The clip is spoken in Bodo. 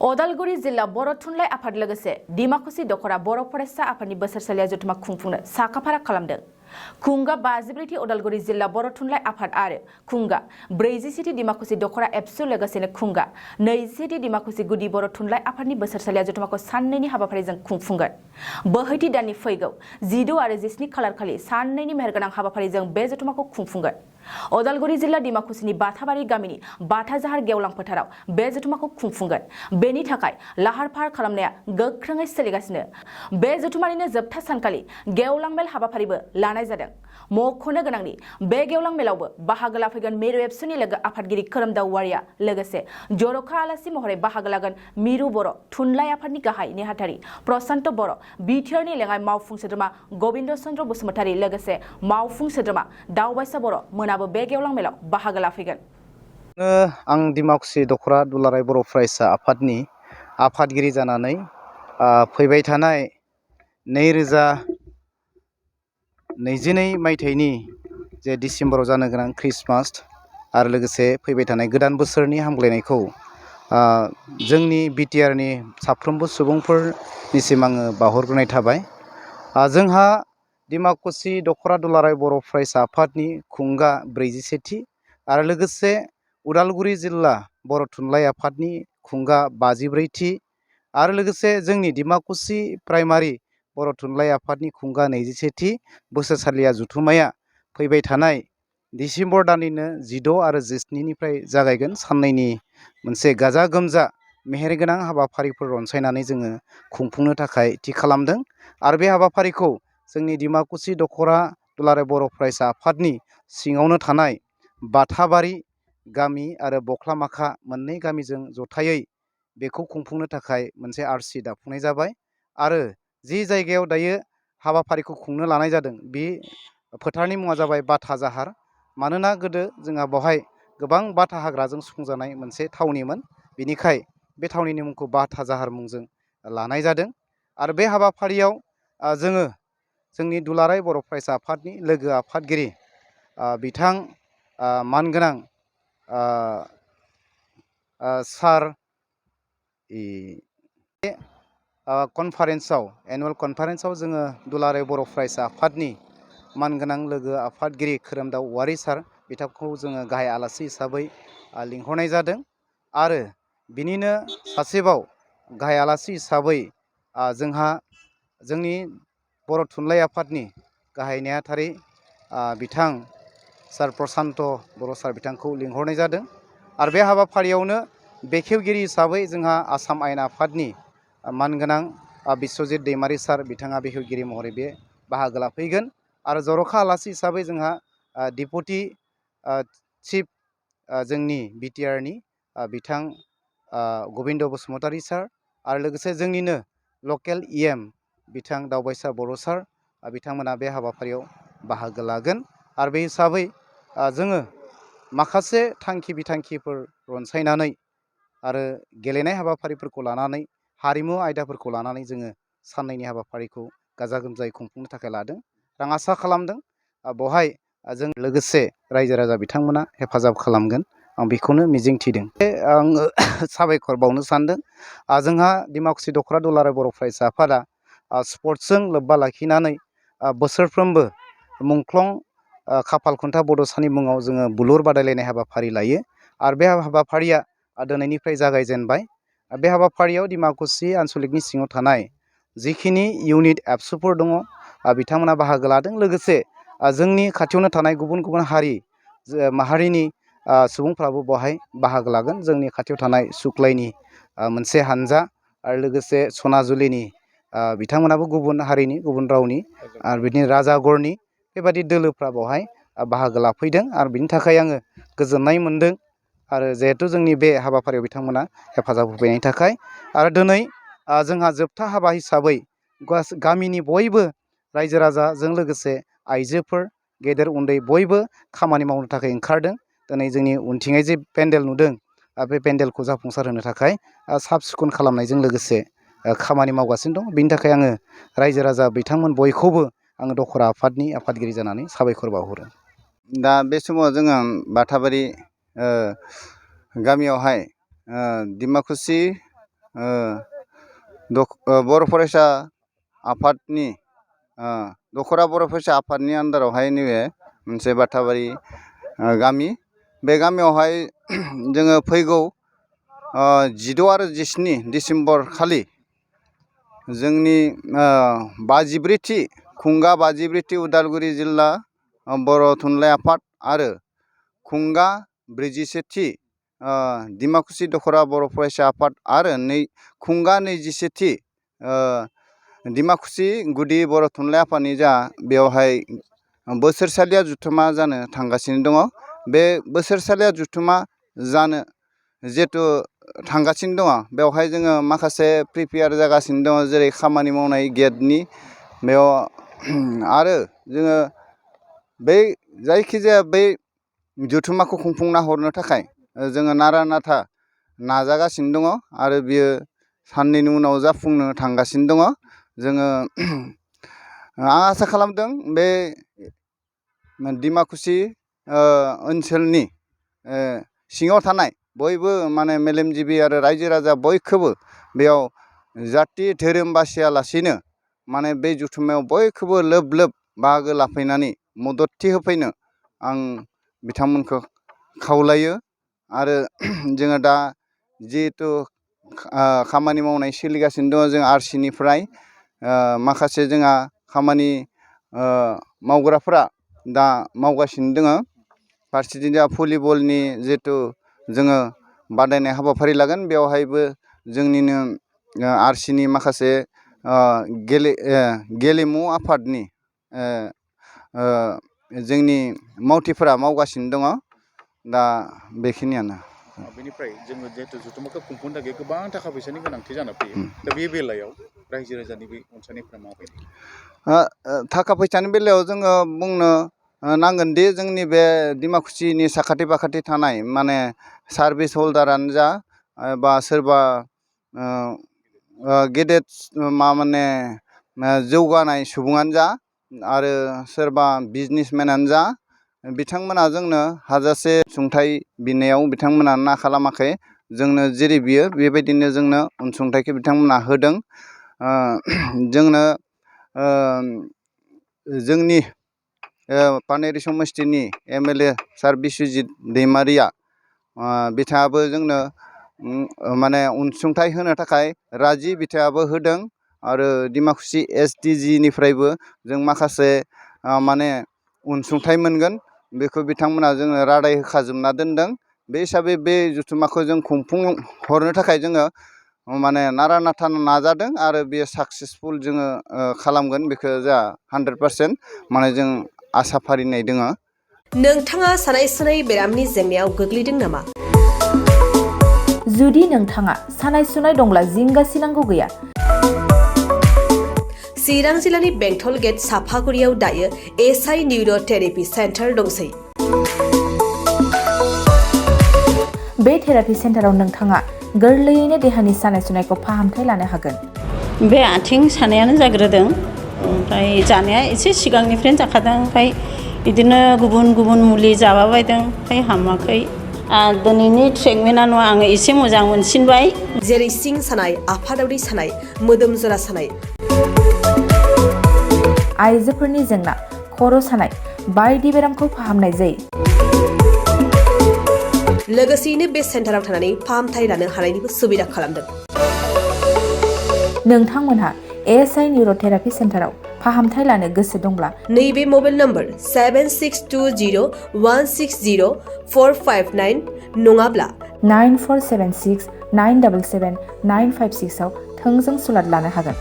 अदालगुरि जिल्ला बर' थुनलाइ आफाद लोगोसे डिमाकुसि दखरा बर' फरायसा आफादनि बोसोरसालिया जथुमा खुंफुंनो साखाफारा खालामदों। खुंगा 54थि अदालगुरि जिल्ला बर' थुनलाइ आफाद आरो खुंगा 40थि डिमाकुसि दखरा एबसु लोगोसेनो खुंगा 21थि डिमाकुसि गुदि बर' थुनलाइ आफादनि बोसोरसालिया जथुमाखौ साननैनि हाबाफारिजों खुंफुंगोन। बोहैथि दाननि फैगौ 16 आरो 17 खालार खालि साननैनि मेहेरगोनां हाबाफारिजों बे जथुमाखौ खुंफुंगोन। अदालगुरि जिल्ला डिमाकुसिनि बाथाबारि गामिनि बाथाजाहार गेवलां फोथाराव बे जथुमाखौ खुंफुंगोन। बेनि थाखाय लाहार फाहार खालामनाया गोख्रोङै सोलिगासिनो। बे जथुमानिनो जोबथा सानखालि गेवलां मेल हाबाफारिबो लानाय जादों। मख'नो गोनांदि बे गेवलां मेलावबो बाहागो लाफैगोन मिरु एबसुनि लोगो आफादगिरि खोरोमदाव वारिया लोगोसे जर'खा आलासि महरै बाहागो लागोन मिरु बर' थुनलाइ आफादनि गाहाय नेहाथारि प्रशान्त बर', बिटिआरनि लेङाइ मावफुं सोद्रोमा गबिन्द चन्द्र बसुमतारी लोगोसे मावफुं सोद्रोमा दावबायसा बर' मोनाबो बे गेवलां मेलाव बाहागो लाफैगोन। आं डिमाकुसि दखरा दुलाराय बर' फरायसा आफादनि आफादगिरि जानानै फैबाय थानाय 2022 मायथाइनि जे डिसेम्बराव जानो गोनां ख्रिस्टमास आरो लोगोसे फैबाय थानाय गोदान बोसोरनि हामग्लायनायखौ जोंनि बिटिआरनि साफ्रोमबो सुबुंफोरनिसिम आङो बावहरग्रोनाय थाबाय। जोंहा डिमाकुसि दखरा दुलाराय बर' फरायसा आफादनि खुंगा 41थि आरो लोगोसे उदालगुरि जिल्ला बर' थुनलाइ आफादनि खुंगा 54थि आरो लोगोसे जोंनि डिमाकुसि प्राइमारि बर' थुनलाइ आफादनि खुंगा 21थि बोसोरसालिया जथुमाया फैबाय थानाय डिसेम्बर दाननिनो 16 आरो 17निफ्राय जागायगोन। साननैनि मोनसे गाजा गोमजा मेहेरगोनां हाबाफारिफोर रनसायनानै जोङो खुंफुंनो थाखाय थि खालामदों। आरो बे हाबाफारिखौ जोंनि डिमाकुसि दखरा दुलाराय बर' फरायसा आफादनि सिङावनो थानाय बाथाबारि गामि आरो बख्लामाखा मोननै गामिजों जथायै बेखौ खुंफुंनो थाखाय मोनसे आरसि दाफुंनाय जाबाय। आरो जि जायगायाव दायो हाबाफारिखौ खुंनो लानाय जादों बे फोथारनि मुङा जाबाय बाथाजाहार। मानोना गोदो जोंहा बेवहाय गोबां बाथा हाग्राजों सुफुंजानाय मोनसे थावनिमोन, बेनिखाय बे थावनिनि मुंखौ बाथाजाहार मुंजों लानाय जादों। आरो बे हाबाफारियाव जोङो जोंनि दुलाराय बर' फरायसा आफादनि लोगो आफादगिरि बिथां मानगोनां सार कनफारेन्सआव एनुवेल कनफारेन्सआव जोङो दुलाराय बर' फरायसा आफादनि मानगोनां लोगो आफादगिरि खोरोमदाव वारि सार बिथांखौ जोङो गाहाय आलासि हिसाबै लिंहरनाय जादों। आरो बिनिनो सासेबाव गाहाय आलासि हिसाबै जोंहा जोंनि बर' थुनलाइ आफादनि गाहाय नेहाथारि बिथां सार प्रशान्त बर' सार बिथांखौ लिंहरनाय जादों। आरो बे हाबाफारियावनो बेखेवगिरि हिसाबै जोंहा आसाम आयेन आफादनि मानगोनां बिस्वजित दैमारि सार बिथाङा बेखेवगिरि महरै बे बाहागो लाफैगोन। आरो जर'खा आलासि हिसाबै जोंहा डिपुटि चिफ जोंनि बिटिआरनि बिथां गबिन्द बसुमतारी सार आरो लोगोसे जोंनिनो लकेल इएम बिथां दावबायसा बर' सार बिथांमोना बे हाबाफारियाव बाहागो लागोन। आरो बे हिसाबै जोङो माखासे थांखि बिथांखिफोर रनसायनानै आरो गेलेनाय हाबाफारिफोरखौ लानानै हारिमु आयदाफोरखौ लानानै जोङो साननैनि हाबाफारिखौ गाजा गोमजायै खुंफुंनो थाखाय लादों। आं आसा खालामदों बेवहाय जों लोगोसे रायजो राजा बिथांमोना हेफाजाब खालामगोन, आं बेखौनो मिजिंथिदों। आङो साबायखर बावनो सानदों। जोंहा डिमाकुसि दखरा दुलाराय बर' फरायसा आफादा स्पर्ट्सजों लोब्बा लाखिनानै बोसोरफ्रोमबो मुंख्लं खाफाल खुन्था बड'सानि मुङाव जोङो बुलुर बादायलायनाय हाबाफारि लायो। आरो बे हाबाफारिया दिनैनिफ्राय जागायजेनबाय। बे हाबाफारियाव डिमाकुसि आनसलिकनि सिङाव थानाय जिखिनि इउनिट एबसुफोर दङ बिथांमोना बाहागो लादों। लोगोसे जोंनि खाथियावनो थानाय गुबुन गुबुन हारि माहारिनि सुबुंफ्राबो बेवहाय बाहागो लागोन। जोंनि खाथियाव थानाय सुख्लायनि मोनसे हानजा आरो लोगोसे सनाजुलिनि बिथांमोनाबो गुबुन हारिनि गुबुन रावनि आरो बिदिनो राजागरनि बेबादि दोलोफ्रा बेवहाय बाहागो लाफैदों। आरो बिनि थाखाय आङो गोजोननाय मोनदों। आरो जिहेथु जोंनि बे हाबाफारियाव बिथांमोना हेफाजाब होफैनायनि थाखाय। आरो दिनै जोंहा जोबथा हाबा हिसाबै गामिनि बयबो रायजो राजाजों लोगोसे आइजोफोर गेदेर उन्दै बयबो खामानि मावनो थाखाय ओंखारदों। दिनै जोंनि उनथिङै जे पेन्डेल नुदों बे पेन्डेलखौ जाफुंसार होनो थाखाय साब सिखोन खालामनायजों लोगोसे खामानि मावगासिनो दं। बिनि थाखाय आङो रायजो राजा बिथांमोन बयखौबो आङो दखरा आफादनि आफादगिरि जानानै साबायखर बावहरो। दा बे समाव जोङो बाथाबारि गामियावहाय डिमाकुसि बर' फरायसा आफादनि दखरा बर' फरायसा आफादनि आन्दारावहाय नैबे मोनसे बाथाबारि गामि बे गामियावहाय जोङो फैगौ 16 आरो 17 डिसेम्बर खालि जोंनि 54थि खुंगा 54थि उदालगुरि जिल्ला बर' थुनलाइ आफाद आरो खुंगा 41थि डिमाकुसि दखरा बर' फरायसा आफाद आरो खुंगा 21थि डिमाकुसि गुदि बर' थुनलाइ आफादनि जा बेवहाय बोसोरसालिया जुथुमा जानो थांगासिनो दङ। बे बोसोरसालिया जुथुमा जानो जिहेथु थांगासिनो दङ बेवहाय जोङो माखासे प्रिपेयार जागासिनो दङ, जेरै खामानि मावनाय गेटनि बेयाव आरो जोङो बै जायखिजाया बै जुथुमाखौ खुंफुंना हरनो थाखाय जोङो नारा नाथा नाजागासिनो दङ आरो बियो साननैनि उनाव जाफुंनो थांगासिनो दङ। जोङो आं आसा खालामदों बे डिमाकुसि ओनसोलनि सिङाव थानाय बयबो माने मेलेमजिबि आरो रायजो राजा बयखौबो बेयाव जाथि धोरोम बासियालासिनो माने बे जुथुमायाव बयखौबो लोब लोब बाहागो लाफैनानै मददथि होफैनो आं बिथांमोनखौ खावलायो। आरो जोङो दा जिहेथु खामानि मावनाय सोलिगासिनो दङ जों आरसिनिफ्राय माखासे जोंहा खामानि मावग्राफोरा दा मावगासिनो दङ। फारसेथिं जोंहा भलिबलनि जिहेथु जोङो बादायनाय हाबाफारि लागोन बेवहायबो जोंनिनो आरसिनि माखासे गेलेमु आफादनि जोंनि मावथिफोरा मावगासिनो दङ। दा बेखिनियानो। बेनिफ्राय जोङो जिहेतु जुथुमाखौ खुंफुंनो थाखाय गोबां थाखा फैसानि गोनांथि जाना फैयो, दा बे बेलायाव रायजो राजानि बे अनसायनायफ्रा माबायदि? थाखा फैसानि बेलायाव जोङो बुंनो नांगोनदि जोंनि बे डिमाकुसिनि साखाथि फाखाथि थानाय माने सार्भिस हल्डारानो जा बा सोरबा गेदेर माने जौगानाय सुबुङानो जा आरो सोरबा बिजनेसमेनानो जा बिथांमोना जोंनो हाजासे अनसुंथाइ बिनायाव बिथांमोना ना खालामाखै। जोंनो जेरै बियो बेबायदिनो जोंनो अनसुंथाइखौ बिथांमोना होदों। जोंनो जोंनि पानेरि समस्तिनि MLA सार बिस्वजित दैमारिया बिथाङाबो जोंनो माने अनसुंथाइ होनो थाखाय राजि बिथाङाबो होदों आरो डिमाकुसि SDG निफ्रायबो जों माखासे माने अनसुंथाइ मोनगोन बेखौ बिथांमोना जोंनो रादाय होखाजोबना दोनदों। बे हिसाबै बे जुथुमाखौ जों खुंफुंहरनो थाखाय जोङो माने नारा नाथा नाजादों आरो बेयो साक्सेसफुल जोङो खालामगोन बेखौ जोंहा 100% माने जों आसा फारिनाय दङ। नोंथाङा सानाय सुनाय बेरामनि जेंनायाव गोग्लैदों नामा? जुदि नोंथाङा सानाय सुनाय दंब्ला जिंगासिनांगौ गैया। चिरां जिल्लानि बेंटल गेट साफागुरियाव दायो SI निउर' थेरापि सेन्टार दंसै। बे थेरापि सेन्टाराव नोंथाङा गोरलैयैनो देहानि सानाय सुनायखौ फाहामथाय लानो हागोन। बे आथिं सानायानो जाग्रोदों, ओमफ्राय जानाया एसे सिगांनिफ्रायनो जाखादों, ओमफ्राय बिदिनो गुबुन गुबुन मुलि जाबाबायदों, ओमफ्राय हामाखै। दिनैनि ट्रिटमेन्टआ आङो एसे मोजां मोनसिनबाय। जेरै सिं सानाय, आफादावरि सानाय, मोदोम जरा सानाय, आइजोफोरनि जेंना, खर' सानाय बायदि बेरामखौ फाहामनाय जायो। लोगोसेयैनो बे सेन्टाराव थानानै फाहामथाय लानो हानायनिबो सुबिदा खालामदों। नोंथांमोनहा SI निउर' थेरापि सेन्टाराव फाहामथाय लानो गोसो दंब्ला नैबे मबाइल नम्बर 7620160459 नङाब्ला 9476977956 आव थोंजों सुलाद लानो हागोन।